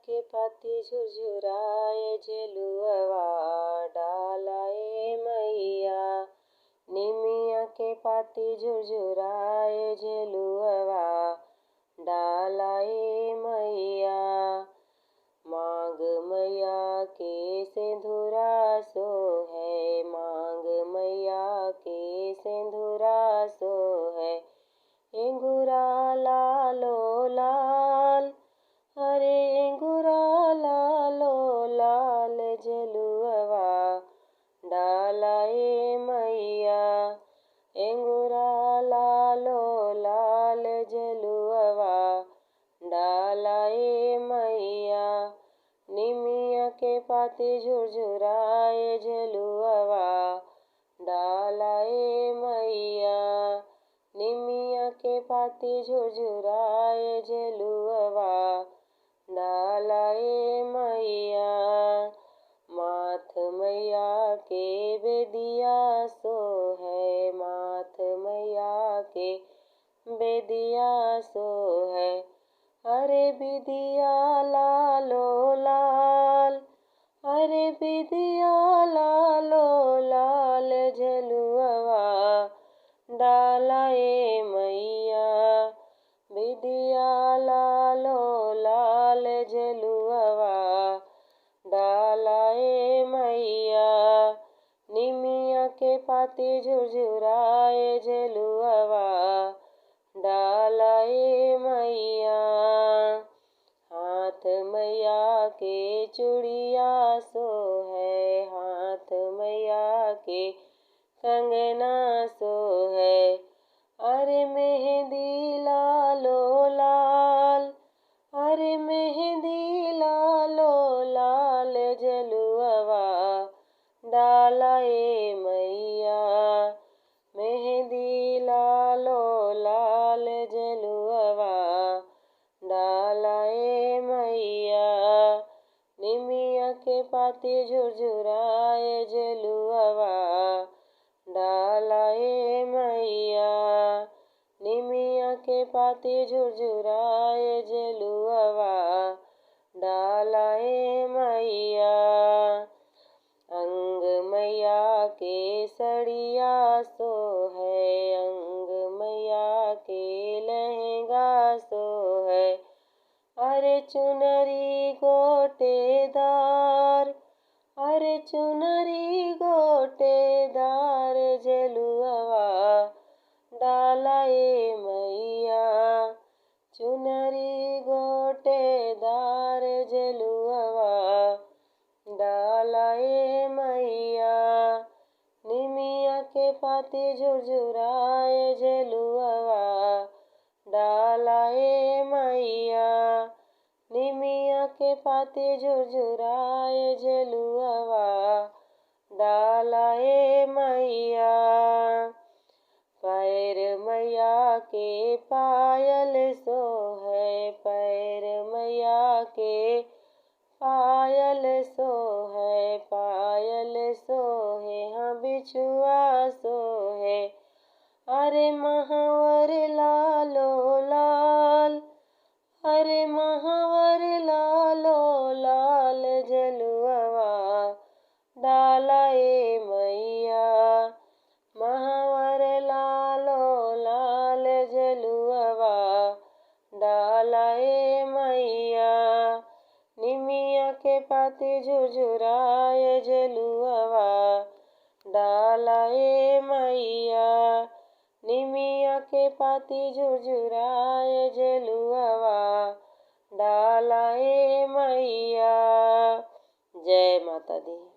के पाती झुरझुराए झलुआ डालाए मैया। निमिया के पाती झुरझुराए झलुआ डालाए मैया। मांग मैया के सिंधुरा सो है, मांग मैया के सिंधुरा सो है। एंगुरा लालो लाल, अरे एंगुरा लालो लाल झलुआ डालाए मैया। एंगुरा लालो लाल झलुआ डालाए मैया। निमिया के पाती झुरझुराए झलुआ डालाए मैया। निमिया के पाती झुरझुराए झलुआ डालाए मैया। माथ मैया के बेदिया सो है, माथ मैया के बेदिया सो है। अरे बिदिया लालो लाल, अरे बिदिया लालो लाल झलुआ डालाए मैया। बिदिया लालो लाल झलुआ डालाए मैया। निमिया के पाती झुरझुराए झलुआ डालाए मैया। हाथ मैया के चूड़िया सो है, हाथ मैया के कंगना सो है। अरे मेहंदी लालो लाल, अरे मेहंदी लालो लाल झलुआ डालाए मैया। मेहंदी लालो लाल झलुआ डालाए मैया। निमिया के पाती झुरझुराए झलुआ डालाए मैया। निमिया के पाती झुरझुराए झलुआ डालाए मैया। अंग मैया के सड़िया सो है, अंग मैया के लहंगा सो है। अरे चुनरी गोटेदार, अरे चुनरी गोटेदार झलुआ डालाए मैया। चुनरी गोटेदार झलुआ डालाए मैया। निमिया के पाती झुरझुराए झलुआ डालाए मैया। निमिया के पाती झुरझुराए झलुआ डालाए मैया। पैर मैया के पायल सो है, पैर मैया के पायल सो है। पायल सो है हाँ बिछुआ सो है। अरे महावर लालो लाल, अरे महावर लालो लाल झलुआ डालाए मैया। महावर लालो लाल झलुआ डालाए मैया। निमिया के पाती झुरझुराए झलुआ डालाए मैया। निमिया के पाती झुरझुराए झलुआ डालाए मैया। जय माता दी।